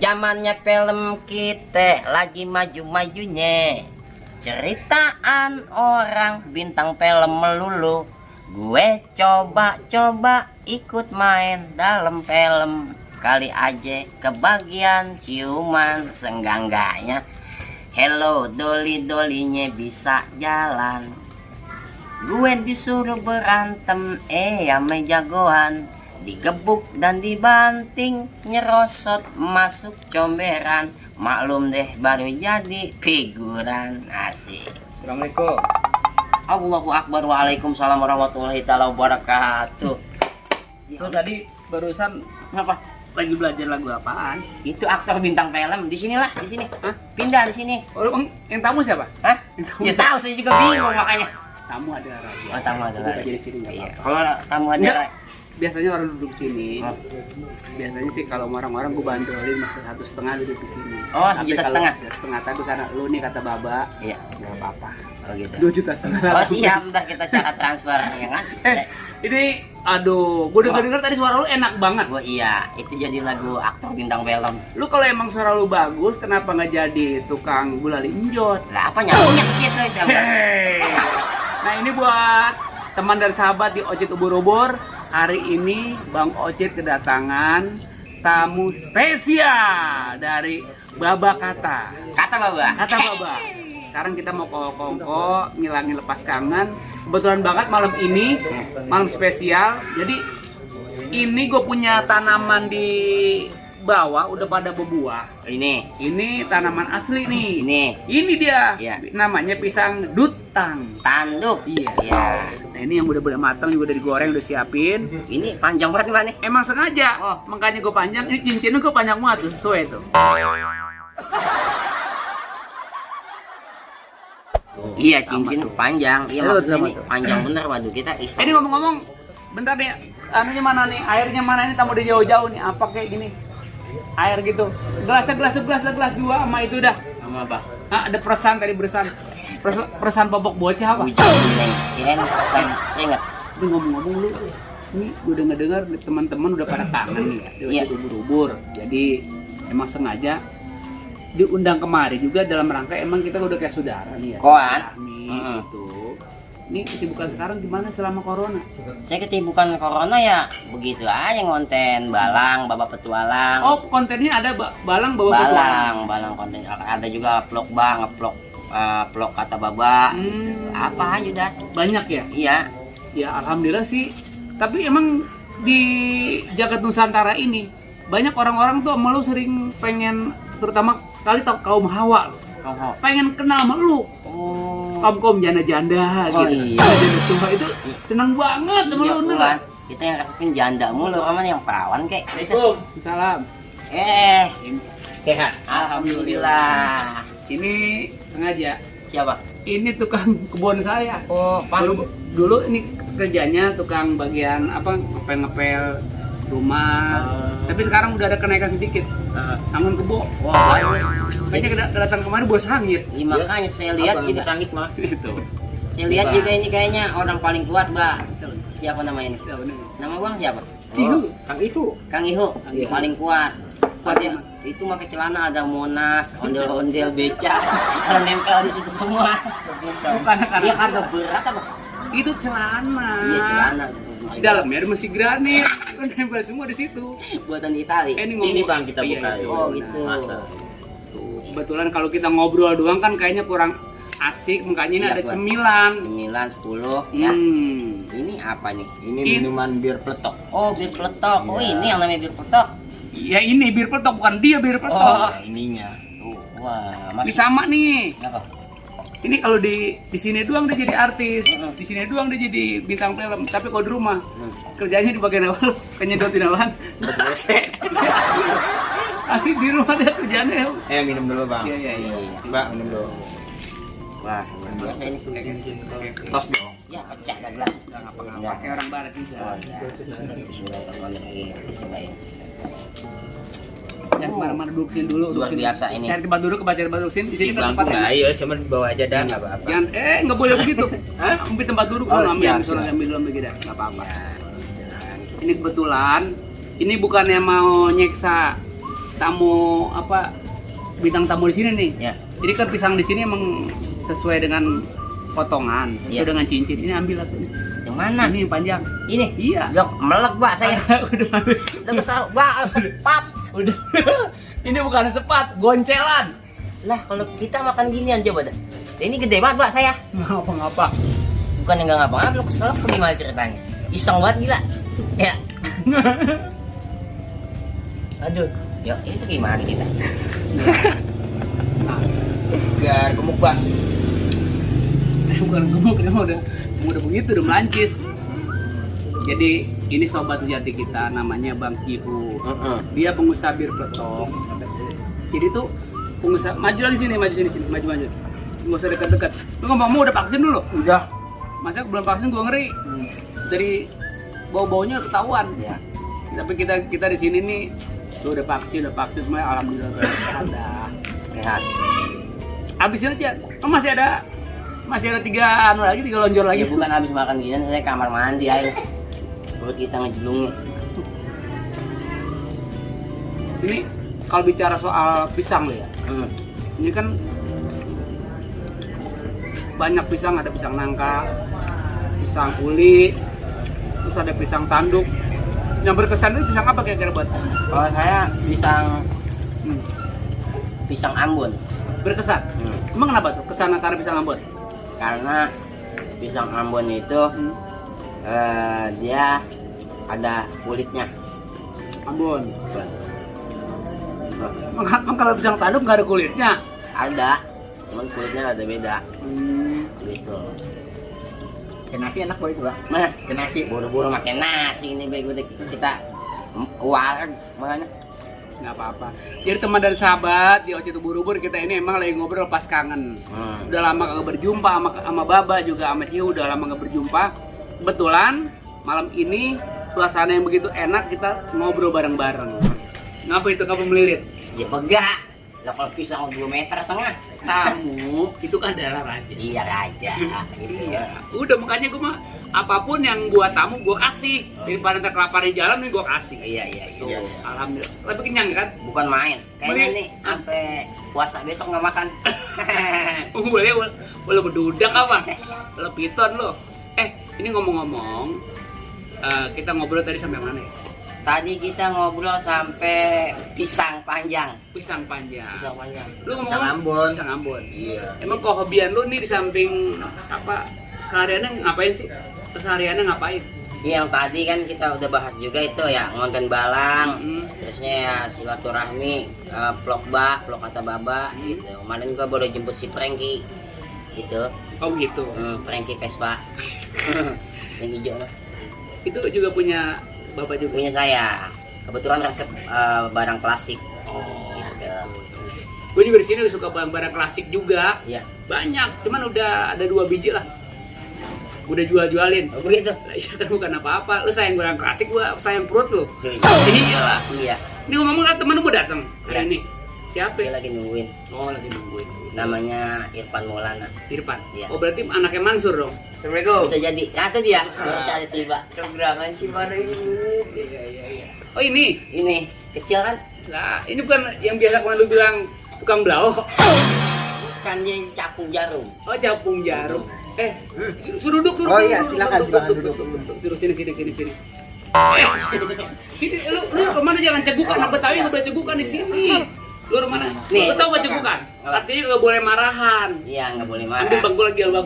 Zamannya film kita lagi maju-majunya. Ceritaan orang bintang film melulu. Gue coba-coba ikut main dalam film. Kali aja kebagian ciuman senggangganya. Hello doli-dolinya bisa jalan. Gue disuruh berantem ame jagoan. Digebuk dan dibanting, nyerosot masuk comberan. Maklum deh baru jadi figuran. Asik. Assalamualaikum. Allahu Akbar. Waalaikumsalam warahmatullahi taala wabarakatuh. Lu tadi barusan Apa? lagi belajar lagu apaan? Itu aktor bintang film. Di sinilah, di sini. Hah? Pindah di sini. Oh, lu yang tamu siapa? Hah? Yang tamu. Ya tahu, saya juga bingung makanya. Tamu ada raja. Oh, tamu ada Gua raja. jadi sini enggak Iya. apa-apa. Kalau tamu ada Enggak. Biasanya orang duduk sini. Oh. Biasanya sih kalau orang-orang gue bandrolin masih 1,5 duduk di sini. Oh, Tapi 1,5 kalau juta. 1,5, tapi karena lu nih kata Baba, Iya. enggak apa-apa. Oh gitu. 2,5 juta. Oh siap, ntar kita cara transfer ya kan? Ini aduh, gue denger tadi suara lu enak banget. Oh iya, itu jadi lagu aktor bintang film. Lu kalau emang suara lu bagus, kenapa nggak jadi tukang gulali injot? Lah apa nyambungnya ke situ aja? Hey. Nah ini buat teman dan sahabat di Ocit Ubur-Ubur. Hari ini Bang Ocit kedatangan tamu spesial dari Baba Kata. Kata Baba. Kata Baba. Sekarang kita mau kongko ngilangin lepas kangen. Kebetulan banget malam ini malam spesial. Jadi ini gue punya tanaman di bawah udah pada berbuah. Ini tanaman asli nih. Ini dia. Iya. Namanya pisang dutang. Tanduk. Iya. Iya. Nah ini yang udah matang juga udah digoreng udah siapin. Ini panjang banget Mbak nih. Emang sengaja. Oh. Makanya gue panjang. Ini cincinnya gue panjang banget tuh sesuai tuh. Iya, cincin tuh. panjang. Iya, Ayo, maksudnya sama ini tuh. panjang bener. Waduh, kita istri. Ini ngomong-ngomong, bentar deh. Anunya mana nih? Airnya mana ini? Tamu dari jauh-jauh nih. Apa kayak gini? Air gitu. Gelas dua sama itu udah. Sama apa? Nah, ada peresan tadi beresan. Peresan popok bocah apa? Hujan nih. Kirain pesan. Ingat. Ini ngomong-ngomong lu. Ini gue denger teman-teman udah pada kangen nih ya. Iya. Di ubur-ubur. Jadi emang sengaja diundang kemari juga dalam rangka emang kita udah kayak saudara nih ya. Koan. Nih Mm-mm. gitu. Ini kesibukan sekarang gimana selama corona? Saya ketibukan corona ya begitu aja ngonten balang, baba petualang. Oh, kontennya ada balang bawa petualang. balang konten. Ada juga vlog bang, vlog vlog kata baba. Hmm. Apa aja dah. Banyak ya? Iya. Ya alhamdulillah sih. Tapi emang di jagat Nusantara ini banyak orang-orang tuh sama lu sering pengen, terutama kali tau kaum Hawa lu, Oh, pengen kenal sama lu. oh. Kaum janda-janda Oh, gitu. iya. Janda tua itu seneng banget sama Iya, lu bener. Tuhan. Kita yang kasih janda mulu, kamu yang perawan kek. Salam. Ini Sehat. alhamdulillah. Ini sengaja. Siapa? Ini tukang kebun saya. Oh, Dulu ini kerjanya tukang bagian apa ngepel-ngepel rumah. Tapi sekarang udah ada kenaikan sedikit. Anggun kebo. Wah. Kayaknya kedatang kemarin bos hangit. Iya, makanya saya lihat Apa, ini Mbak? sangit mah. Itu. Saya lihat juga ini kayaknya orang paling kuat, Mbak. Siapa namanya ini? Ya, bener. Nama Bang siapa? Cihu. Kang itu. Kang Ihu, Ihu. paling kuat. Kuat ya. Itu pakai celana ada Monas, ondel-ondel beca. Kalau nempel di situ semua. Bukan Dia karena kagak berat apa? itu celana. Iya, celana. Di dalamnya ada masih granit. Kan nempel semua di situ. Buatan Itali. Ini Sini Bang kita Iya, buka. iya. Oh, gitu. Masa. Tuh, kebetulan kalau kita ngobrol doang kan kayaknya kurang asik, makanya ini Iya, ada Bang. cemilan. Cemilan 10 ya. Hmm. Ini apa nih? Ini minuman bir peletok. Oh, bir peletok. Oh, Iya. ini yang namanya bir peletok. Ya ini bir peletok, bukan dia bir peletok. Oh. Nah, ininya. Tuh, wah, Ini masih sama nih. apa? Ini kalau di sini doang dia jadi artis, Mm-mm. di sini doang dia jadi bintang film. Tapi kalau di rumah Hmm. kerjanya di bagian awal, kenyedotin awan. Betul WC. Asik di rumah dia kerjanya. Minum dulu Bang. Iya iya iya. Mbak minum dulu. Wah, luar biasa ini. Tos dong. Ya, pecah dah gelas. Nggak ngapa-ngapa, Ya. kayak orang barat juga. Oh, ya. Bismillahirrahmanirrahim. Cobain. Jangan kemana-mana, duduk sini dulu. Luar duduk sini. biasa ini. Cari tempat duduk, baca tempat duduk sini. Di sini kan Bangku tempatnya. nggak? Ayo, sama di bawah aja dah, nggak apa-apa. Jangan, nggak boleh begitu. Ambil tempat duduk, Oh, ambil, siap, suruh siap. ambil dulu begitu, nggak apa-apa. Ini kebetulan, ini bukannya mau nyeksa tamu apa bintang tamu di sini nih. Ya. Jadi kan pisang di sini emang sesuai dengan potongan, sesuai Iya. dengan cincin. Ini ambil satu nih. Yang mana? Ini yang panjang. Ini. Iya. Yok, melek Mbak saya. Udah. Udah besar, Mbak, sepat. Udah. Ini bukan sepat, goncelan. Lah, kalau kita makan ginian coba dah. Ini gede banget, Mbak, saya. Ngapa-ngapa. Bukan yang nggak ngapa-ngapa, lu kesel apa gimana ceritanya? Iseng banget gila. Ya. Aduh, ya itu gimana kita? Biar gemuk bang. Bukan gemuk, ini mah udah begitu, udah melancis. Jadi ini sobat sejati kita namanya Bang Kihu. Dia pengusaha bir peletok. Jadi tuh pengusaha maju di sini, maju sini, maju. Nggak usah dekat-dekat. Lu ngomong udah vaksin dulu. Udah. Masa belum vaksin gua ngeri. Dari bau-baunya ketahuan. Ya. Tapi kita di sini nih lu udah vaksin semuanya alhamdulillah sehat dah. Sehat. Habisin aja. Oh, masih ada 3 lonjor lagi. Ya bukan habis makan ginian, saya kamar mandi air. Perut kita ngejelungin. Ini kalau bicara soal pisang lo ya. Ini kan banyak pisang, ada pisang nangka, pisang uli, terus ada pisang tanduk. Yang berkesan itu pisang apa kira-kira buat? Kalau saya Hmm. pisang Ambon. Berkesan? Emang kenapa tuh kesan karena pisang Ambon? Karena pisang Ambon itu dia ada kulitnya. Ambon. Emang kalau pisang tanduk nggak ada kulitnya? Ada, cuman kulitnya ada beda. Gitu. Ke nasi enak boy itu bang. Mana? Ke nasi. Buru-buru makan nasi ini bego kita wareg makanya. Nggak apa-apa. Jadi teman dan sahabat di Oce Buru-Buru kita ini emang lagi ngobrol pas kangen. Udah lama gak berjumpa sama Baba juga sama Ciu udah lama gak berjumpa. Kebetulan malam ini suasana yang begitu enak kita ngobrol bareng-bareng. Ngapa itu kamu melilit? Ya begak. Lah kalau pisang 2 meter setengah. Tamu itu kan adalah raja. Iya raja. Iya. Udah makanya gue mah apapun yang gua tamu gua kasih. Daripada ntar kelapar di jalan nih gua kasih. Iya. Tuh, alhamdulillah. Tapi kenyang kan? Bukan main. Kayaknya Boleh. nih sampai puasa besok nggak makan. Boleh berdudak apa? Boleh piton lo. Ini ngomong-ngomong, kita ngobrol tadi sampai mana ya? Tadi kita ngobrol sampai pisang panjang. Pisang panjang. Pisang panjang. Lu ngomong Pisang Ambon. Pisang Ambon. Iya. Emang kehobian lu nih di samping apa? Sehariannya ngapain sih? Kesehariannya ngapain? Yang tadi kan kita udah bahas juga itu ya ngonten balang, Hmm. terusnya ya silaturahmi, vlog kata Baba, gitu. Kemarin gua baru jemput si Franky, gitu. Oh gitu. Franky Vespa, yang hijau lah. Itu juga punya Bapak juga. Punya saya. Kebetulan resep barang klasik. Oh. Gitu. Gue juga di sini suka barang-barang klasik juga. Iya. Banyak, cuman udah ada 2 biji lah. Udah jual-jualin. Oh begitu. Lah, iya kan bukan apa-apa. Lu sayang barang klasik, gua sayang perut lu. Iya lah. Iya. Ini ngomong kan temen gua datang hari Iya. ini. Siapa? Dia lagi nungguin. Oh, lagi nungguin. Namanya Irfan Maulana. Irfan. Iya. Oh, berarti anaknya Mansur dong. Assalamualaikum. Bisa jadi. Kata dia. Baru tiba. Kegerangan sih mana ini. Iya. Oh, ini. Ini kecil kan? Lah, ini bukan yang biasa kemarin lu bilang tukang belau. Kan dia capung jarum. Oh, capung jarum. Suruh duduk. Oh iya, silakan duduk. Suruh sini. Sini, lu kemana jangan cegukan, anak Betawi nggak boleh cegukan di sini. Lu kemana? Nih. Lu tau gak cegukan? Artinya nggak boleh marahan. Iya nggak boleh Nanti marah. bang gue lagi ambil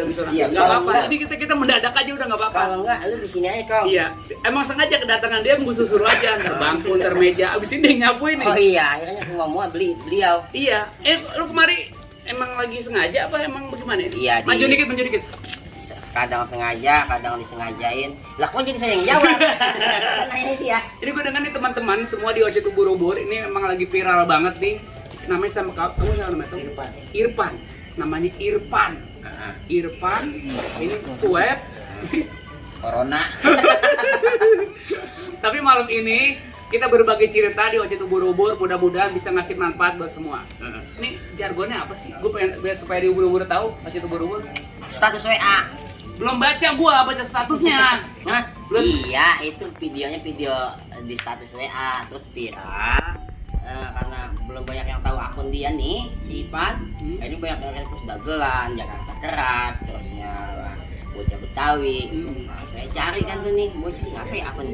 bisa. Iya, Nggak kalau apa-apa. enggak- Jadi kita mendadak aja udah nggak apa-apa. Kalau enggak lu di sini aja kau. Iya, emang sengaja kedatangan dia gue suruh aja ntar bangku, ntar meja. Abis ini dia nyapuin nih. Oh iya, akhirnya semua beliau. Iya. Lu kemari emang lagi sengaja apa emang bagaimana? Iya, Maju dikit. Kadang sengaja, kadang disengajain. Lah kok jadi saya yang jawab? Karena ini dia. Ini gue dengan nih teman-teman semua di Oce Buru-Buru ini memang lagi viral banget nih. Namanya sama kamu siapa namanya? Irfan. Namanya Irfan. Irfan. Ini swab. Corona. Tapi malam ini kita berbagi cerita di Oce Buru-Buru. Mudah-mudahan bisa ngasih manfaat buat semua. Ini jargonnya apa sih? Gue pengen biar supaya di Buru-Buru tahu Oce Buru-Buru. Status WA. Belum baca statusnya. Hah? Belum. Iya, itu video di status WA terus viral. belum banyak yang tahu akun dia nih, si Ipan. Ini banyak yang repost dagelan, Jakarta Keras, terusnya bocah Betawi. Nah, saya cari kan tuh nih, bocah siapa ya akun?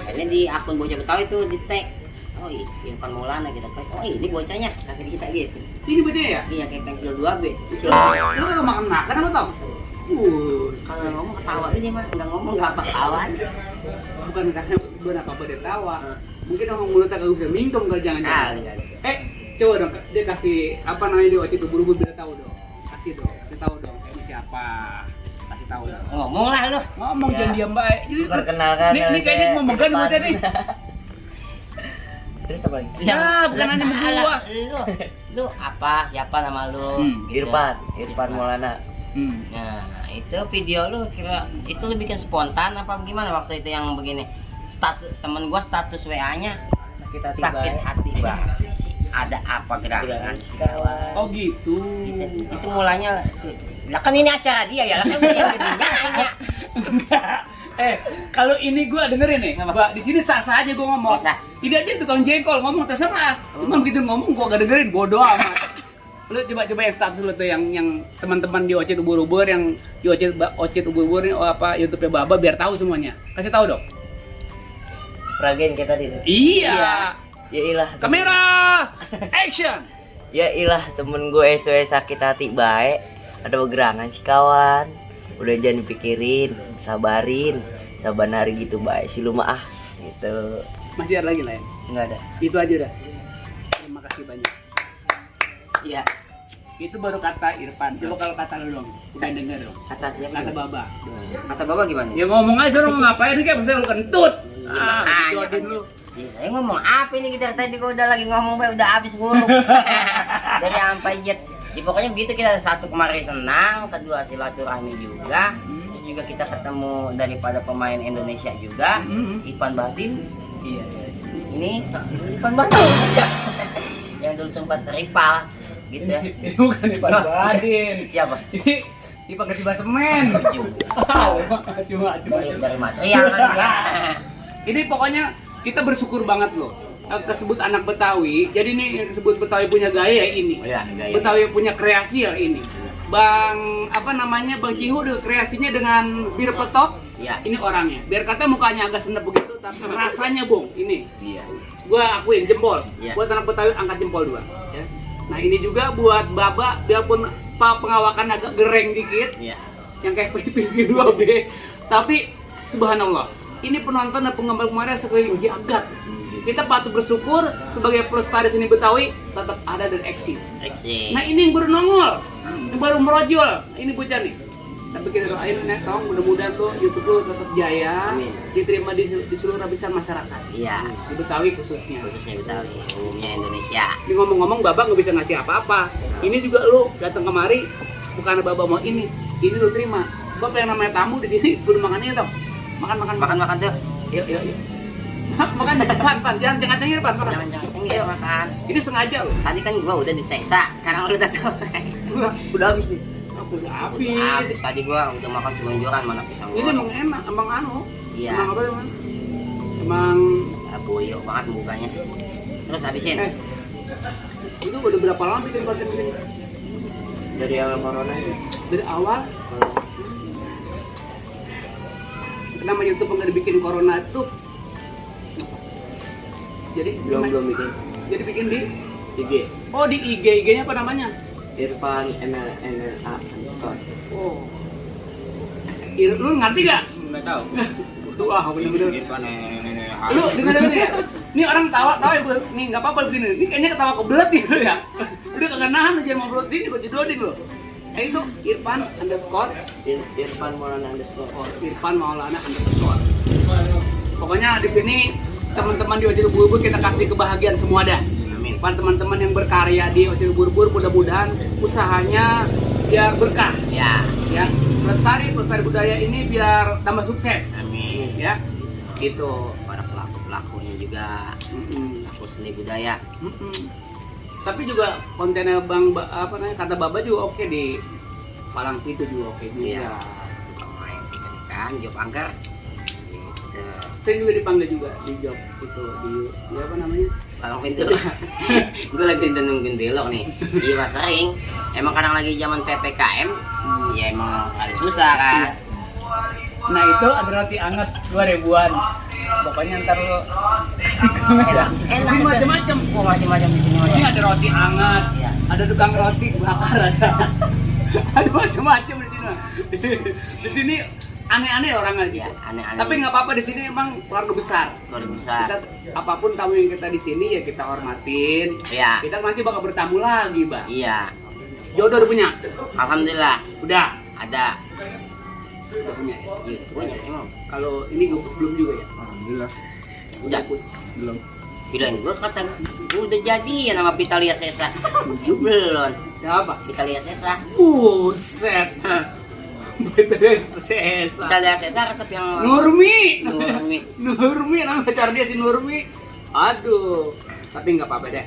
Akhirnya di akun bocah Betawi tuh di tag. Oh Irfan Maulana kita klik. Oh ini bocahnya, kata kita gitu. Ini bocahnya ya? Iya kayak pensil 2B. Lu nggak makan apa tau? Kalau ngomong ketawa dia mah, nggak ngomong nggak apa kawan. Bukan karena gue apa dia tawa. Mungkin orang mulutnya kagak bisa minum kali jangan-jangan. Coba dong, dia kasih apa namanya di Ocit Ubur-Ubur biar tahu dong. Kasih tahu dong, ini siapa? Kasih tahu dong. Ngomong lah lu. Ngomong jangan diam baik. Jadi Perkenalkan. ini kayaknya mau megan bocah nih. Terus apa lagi? Ya, bukan hanya gua. Lu apa? Siapa nama lu? Gitu. Irfan Maulana. Nah, itu video lu kira itu lu bikin spontan apa gimana waktu itu yang begini? Temen gua status WA-nya Sakit hati banget. Ada apa gerakan kawan? Oh gitu. Itu mulanya lah kan ini acara dia ya, lah kan dia yang nanya. Kalau ini gua dengerin nih, gua di sini sah-sah aja gua ngomong. Sah. Ini aja tukang jengkol ngomong terserah. Cuma begitu ngomong gua gak dengerin, bodoh amat. Lu coba yang status lu tuh yang teman-teman di Ocit Ubur-Ubur yang di Ocit Ubur-Ubur ini apa YouTube-nya Baba biar tahu semuanya. Kasih tahu dong. Pragen kita di. Iya. Ya ilah. Kamera. Action. Ya ilah temen gue sakit hati baik. Ada gerangan sih kawan. Udah jangan dipikirin, sabarin. Saban hari gitu baik sih lu mah gitu. Masih ada lagi lain? Enggak ada. Itu aja udah. Terima kasih banyak. Iya. Itu baru kata Irfan. Coba kalau kata lu dong. Udah denger dong. Kata siapa? Kata Baba. Kata Baba gimana? Ya ngomong aja lu ngapain kayak bisa lu kentut. Jodohin lu. Saya ngomong apa ini kita tadi kok udah lagi ngomong udah habis nguruk. Dari sampai jet. Pokoknya begitu kita satu kemarin senang, kedua silaturahmi juga. Terus juga kita ketemu daripada pemain Indonesia juga, Ipan Batin. Iya. Ini Ipan Batin. Yang dulu sempat rival gitu ya. Ini bukan Ipan Batin. Siapa? Ini Ipan Ketiba Semen. Cuma dari material kan ya. Ini pokoknya kita bersyukur banget loh. Kesebut anak Betawi, jadi ini yang disebut Betawi punya gaya ini. Oh ya, gaya. Betawi punya kreasi ya ini. Bang Cihu udah kreasinya dengan bir petok. Iya. Ini orangnya. Biar kata mukanya agak senep begitu, tapi rasanya bung ini. Iya. Gua akuin jempol. Iya. Buat anak Betawi angkat jempol 2. Ya. Nah ini juga buat Baba, biarpun pengawakan agak gereng dikit, Iya. yang kayak PVC 2B, tapi subhanallah, ini penonton dan penggemar-penggemarnya sekeliling jagat. Kita patut bersyukur sebagai pelestari seni Betawi tetap ada dan eksis. Nah ini yang baru nongol, yang baru merojol, ini bocah nih. Tapi kita doain nih, tolong mudah-mudahan tuh YouTube lu tetap jaya, diterima di seluruh lapisan masyarakat. Iya. Di Betawi khususnya. Khususnya Betawi, umumnya Indonesia. Ini ngomong-ngomong Baba nggak bisa ngasih apa-apa. Ini juga lu datang kemari bukan Baba mau ini lu terima. Baba yang namanya tamu di sini belum makannya tau. Makan tuh. Yuk. Makan pan, jangan cengir pan. Jangan cengir makan. Ini sengaja loh. Tadi kan gua udah diseksa, sekarang lu udah tahu. Udah habis nih. Udah habis. Tadi gua udah makan selunjuran mana pisang goreng. Ini emang enak, emang anu. Iya. Emang apa emang? Emang boyok banget mukanya. Terus habisin. Itu udah berapa lama bikin konten ini? Dari awal corona ini. Dari awal. Kenapa YouTube nggak dibikin corona itu? Jadi Belum bikin. Jadi bikin di IG. Oh di IG-nya apa namanya? Irfan MLA underscore. Oh. Lu ngerti gak? Enggak tahu. Wah bener-bener. Irfan Lu dengar ya. Ini orang tawa ya nih nggak apa-apa begini. Ini kayaknya ketawa kebelet nih ya. Udah kagak nahan aja mau upload sini gua jodohin lu. Itu Irfan underscore Irfan Maulana underscore. Oh, Irfan Maulana underscore. Pokoknya di sini teman-teman di Ocit Ubur-Ubur kita kasih kebahagiaan semua dah. Amin. Teman-teman yang berkarya di Ocit Ubur-Ubur mudah-mudahan usahanya biar berkah. Ya. Ya, pelestari budaya ini biar tambah sukses. Amin. Ya, gitu. Para pelakunya juga pelaku seni budaya. Tapi juga kontennya kata Baba juga oke di Palang Pintu juga oke juga. Iya. Pemain ikan job angker. gitu. Sering juga dipanggil juga di job itu di apa namanya? Kalau pintu, gue lagi nungguin belok nih. Iya mas sering. Emang kadang lagi zaman ppkm, ya emang ada susah kan. Nah itu ada roti anget 2000-an. Pokoknya ntar lo kasih kamera. Enak, Sini macam-macam. Oh macam-macam di sini Ini ada roti anget, Iya. ada tukang roti bakar ada. Ada macam-macam di sini. Di sini aneh-aneh orangnya gitu. Ya, aneh-aneh. Tapi nggak apa-apa, di sini emang keluarga besar. Luar besar. Kita apapun tamu yang kita di sini ya kita hormatin. Iya. Kita nanti bakal bertamu lagi, Bang. Iya. Jodoh udah punya? Alhamdulillah Udah. ada. Udah punya ya. Iya, banyak emang. Kalau ini belum juga ya? Alhamdulillah. Udah. Belum. Bilang gue kata gue udah jadian sama Vitalia Sesa. Belum. Siapa? Vitalia Sesa. Buset. Betul sesa. Vitalia Sesa resep yang Nurmi. Nurmi. Nurmi, nama pacar dia si Nurmi. Aduh, tapi nggak apa-apa deh.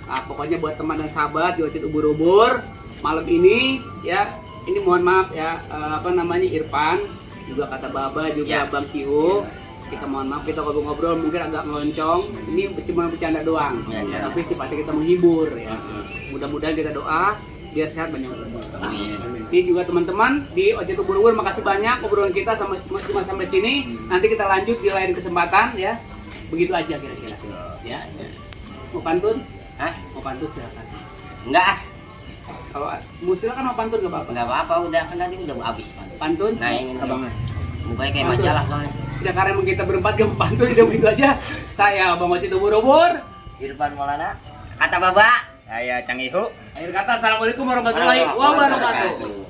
Nah, pokoknya buat teman dan sahabat di Ocit Ubur-Ubur malam ini ya, ini mohon maaf ya, apa namanya Irfan, juga kata Baba, juga Ya. Bang Ciu. Kita mohon maaf, kita ngobrol-ngobrol mungkin agak meloncong. Ini cuma bercanda doang, Ya, ya. tapi sifatnya kita menghibur ya. Mudah-mudahan kita doa biar sehat banyak umur. Amin. Ini juga teman-teman di Ocit Ubur-Ubur, makasih banyak obrolan kita cuma sampai sini. Nanti kita lanjut di lain kesempatan ya. Begitu aja kira-kira. Ya. Mau pantun? Hah? Mau pantun silakan. Enggak ah. Kalau mau silakan mau pantun nggak apa-apa. Enggak apa-apa udah kan tadi udah habis Pan. Pantun? Nah ini Abangnya. mukanya kayak Pantun. majalah soalnya. Udah karena emang kita berempat gak mau pantun, udah begitu aja. Saya Bang Ocit Ubur-Ubur. Irfan Maulana. Kata Baba. Saya Cang Ihu. Akhir kata, assalamualaikum warahmatullahi wabarakatuh.